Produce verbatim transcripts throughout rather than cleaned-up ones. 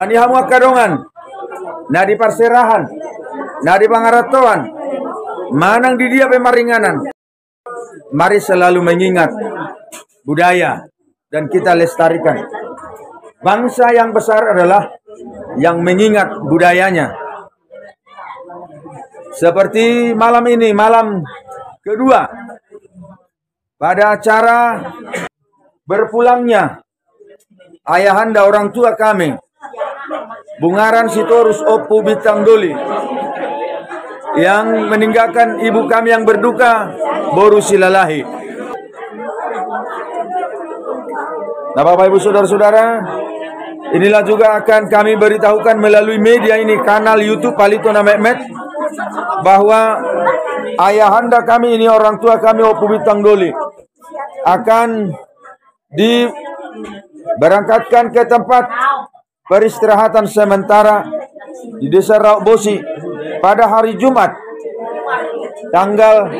Ni hamu angka dongan, na di parserahan, na di pangarantoan, manang di dia pe maringanan, mari selalu mengingat budaya dan kita lestarikan. Bangsa yang besar adalah yang mengingat budayanya. Seperti malam ini, malam kedua pada acara berpulangnya ayahanda orang tua kami, Bungaran Sitorus Ompu Bintang Doli, yang meninggalkan ibu kami yang berduka, Boru Silalahi. Nah, Bapak Ibu Saudara-saudara, inilah juga akan kami beritahukan melalui media ini, kanal YouTube Palito na Metmet, bahwa ayahanda kami ini, orang tua kami, Ompu Bintang Doli, akan diberangkatkan ke tempat peristirahatan sementara di Desa Raut Bosi pada hari Jumat, tanggal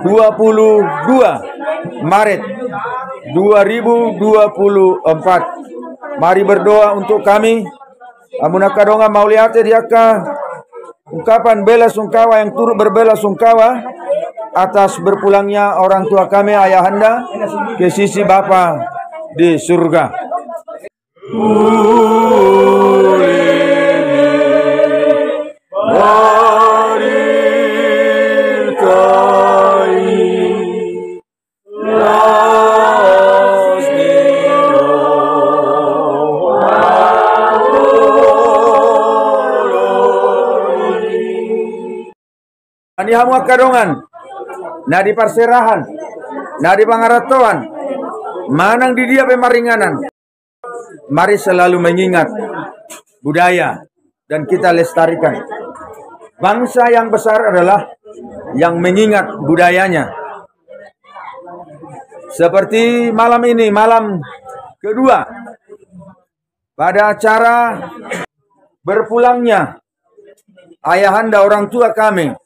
dua puluh dua Maret dua ribu dua puluh empat. Mari berdoa untuk kami. Hamu angka dongan, mauliate di angka ungkapan bela sungkawa yang turut berbela sungkawa atas berpulangnya orang tua kami, ayahanda, ke sisi Bapa di surga. Ni hamu angka dongan, na di parserahan, na di pangarantoan, manang di dia pe maringanan, mari selalu mengingat budaya dan kita lestarikan. Bangsa yang besar adalah yang mengingat budayanya. Seperti malam ini, malam kedua pada acara berpulangnya ayahanda orang tua kami,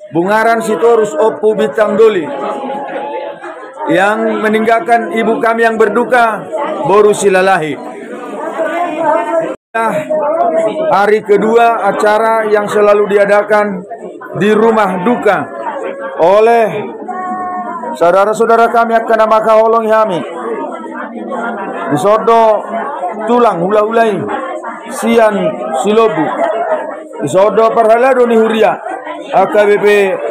Bungaran Sitorus Ompu Bintang Doli, yang meninggalkan ibu kami yang berduka, Boru Silalahi. Nah, hari kedua acara yang selalu diadakan di rumah duka oleh saudara-saudara kami angka na mangkaholongi hami. Dison do tulang hulahula i sian Silobu. Dison do parhalado ni huria H K B P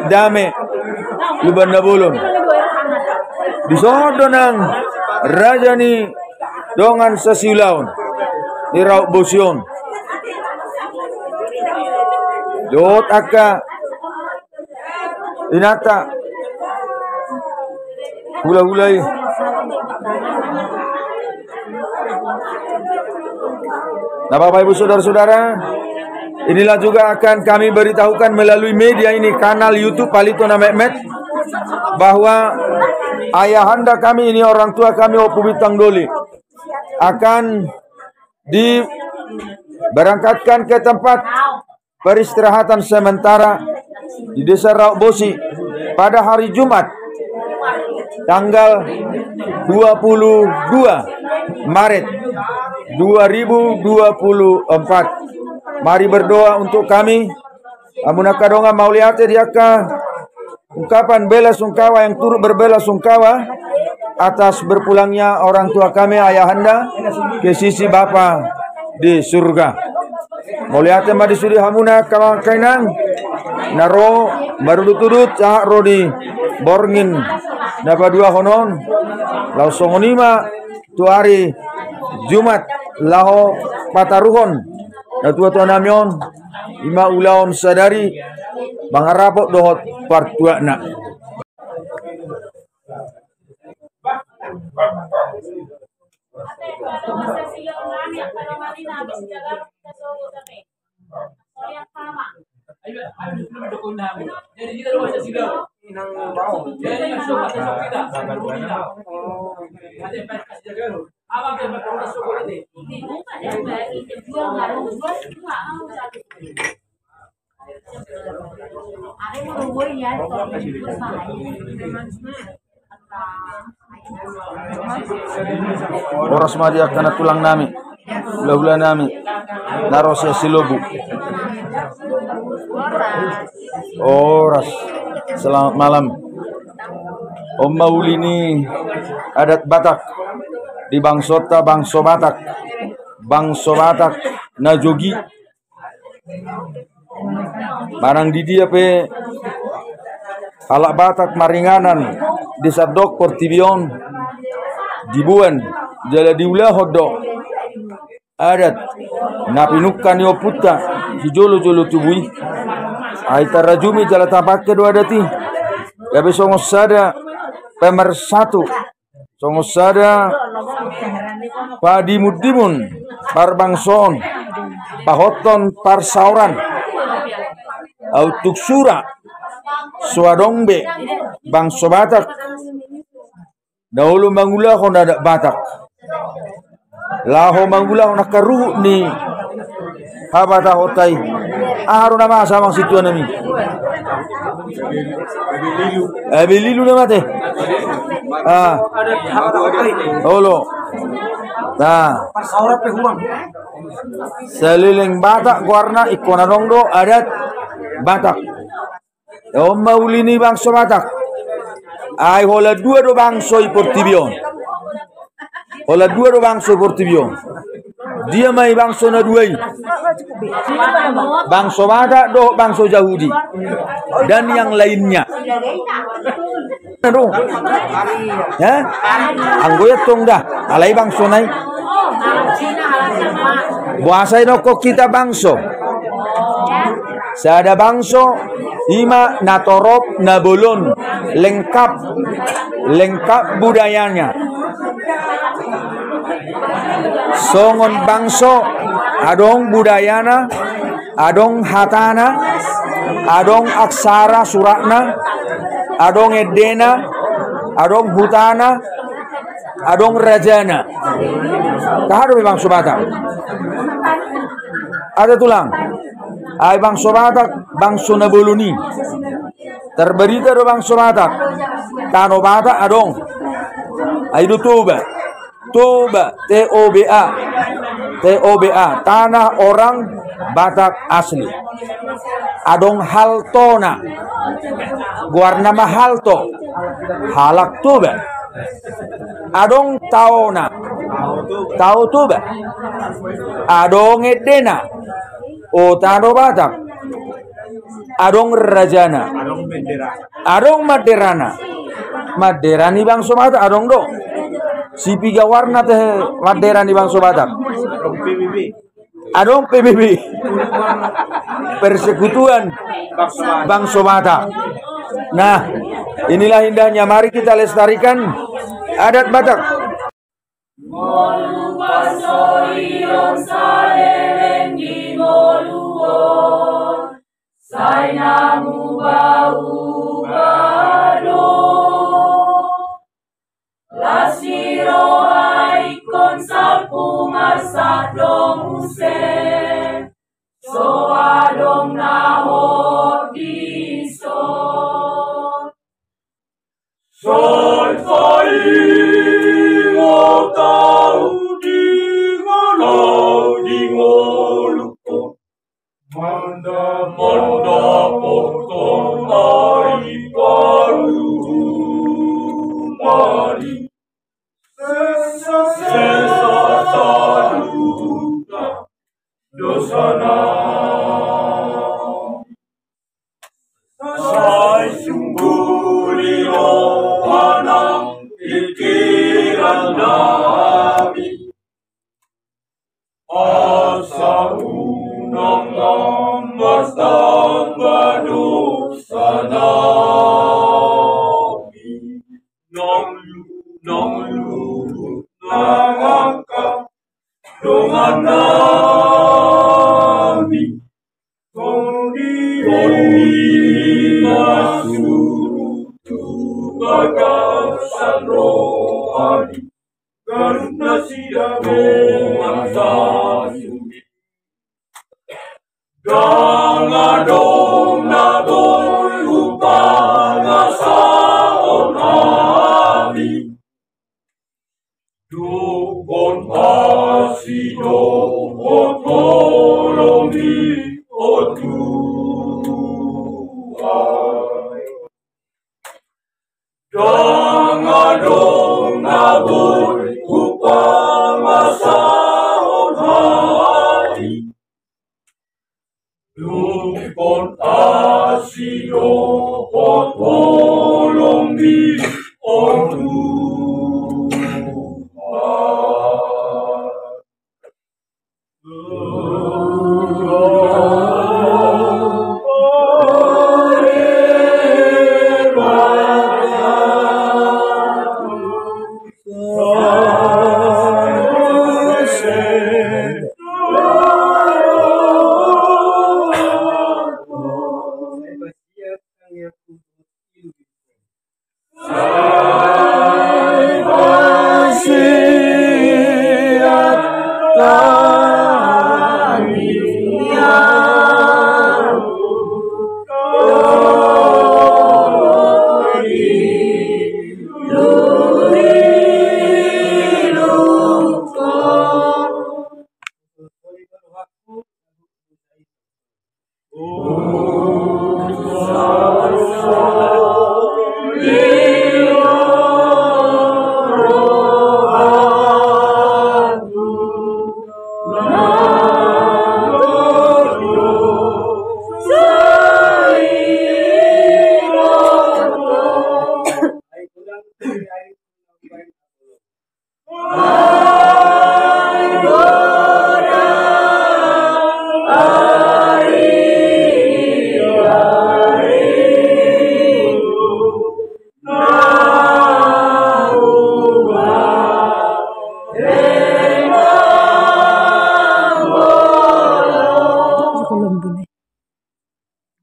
Dame Lumban Na Bolon. Dison do nang raja ni dongan sasiulaon ni Raut Bosi on. Dohot angka inanta hulahula i. Nah, Bapak Ibu Saudara-saudara, inilah juga akan kami beritahukan melalui media ini, kanal YouTube Palito na Metmet, bahwa ayahanda kami ini, orang tua kami, Ompu Bintang Doli, akan diberangkatkan ke tempat peristirahatan sementara di Desa Raut Bosi pada hari Jumat, tanggal dua puluh dua Maret dua ribu dua puluh empat. Mari berdoa untuk kami. Hamu angka dongan, mauliate di angka ungkapan bela sungkawa yang turut berbela sungkawa atas berpulangnya orang tua kami, ayahanda, ke sisi Bapa di surga. Mauliate ma di sude hamuna angka amang angka inang na ro marudut-udut sahat ro di borngin na paduahon on. Laos songon i ma tu ari Jumat laho pataruhon natuatua nami on, i ma ulaon sadari mangarapot dohot partuatna. Horas ma di angka na tulang nami. Hulahula nami na ro sian Silobu. Horas. Selamat malam. On ma uli ni adat Batak di bangsonta, bangso Batak. Bangso Batak na jogi. Manang di dia pe halak Batak maringanan di sandok portibi on, diboan jala diulahon do adat na pinungka ni ompunta sijolojolo tubu i. Ai tarajumi jala tapangke do adat i gabe songon sada pemersatu, songon sada padimundimun parbangsoon, pahothon parsaoran. Aut tung sura so adong be bangso Batak na olo mangulahon adat Batak laho mangulahon angka ruhut ni habatahonta i. Aha do na masa, amang sintua nami? Abelilu na mate. Ah. Olo. Nah. Saleleng Batak goarna, ingkon adong do adat Batak. On ma uli ni bangso Batak. Ai holan dua do bangso i portibi on. Holan dua do bangso i portibi on. Dia ma i bangso na dua i? Bangso Batak dohot bangso Jahudi dan yang lainnya. Aduh. Ya? Anggo i tong da. Alai bangso na i. Boasa i nongkon hita bangso? Sada bangso, ima na torop, na bolon, lengkap, lengkap budayanya. Songon bangso, adong budayana, adong hatana, adong aksara suratna, adong endena, adong hutana, adong rajana. Taha do be bangso Batak. Ada tulang. Ai bangso Batak, bangso na bolon i. Tarbarita do bangso Batak. Tano Batak adong. Ai do Toba. Toba, T O B A. T O B A, tanah orang Batak asli. Adong haltona. Goarna ma halto. Halak Toba. Adong taona. Tao Toba. Adong endena. O Tano Batak. Adong rajana. Adong banderana. Bandera ni bangso Batak adong do. Sipiga warna te bandera ni bangso Batak. Adong P B B. Persekutuan Bangso Batak. Nah, inilah indahnya. Mari kita lestarikan adat Batak. Ngolu pasoion saleleng di ngolu on, sai na mubauba do. Las ni roha ingkon salpu marsat do muse, so adong na hot dison. Sai paingot ahu di ngolu, di ngolungkon. Manda, mandapothon ai parumaen. Sesa, sesa saluhutna dosanami. Sai sungkuli roha nang pingkirannami. Asa unang martamba dosanami. Nang lu, nang luhut nang angka dongannami. Tong di, tong di na surut tu bagasan roha ni ganup nasida, mangasa sude. Ndang adong na boi hupangasahon hami. Dokkon asi do Potolomi, o Tuhan. Ndang adong na boi hupamasahon hami. Dungkon asi do potolomi, o Tuhan.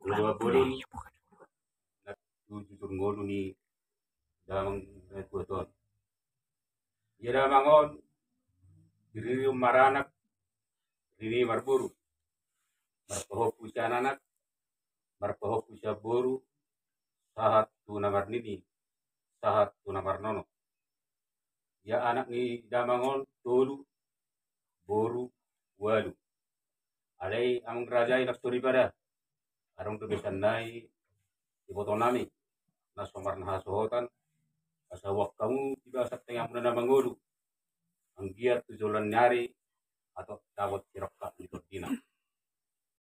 Dua bolon na tu jujur ngolu ni damang na tuat on. Ia damang on, riri maranak, riri marboru, marpahompu sian anak, marpahompu sian boru, sahat tu na marnini, sahat tu na marnono. Ia anak ni damang on tolu, boru ualu. Alai amang raja i nang soripada, adong do besan nai iboto nami na so marnahasohotan, asa huboan hamu di bagasan tangiangmuna na mangolu, anggiat tu joloan ni ari atau dapot sirongkap ni tondina.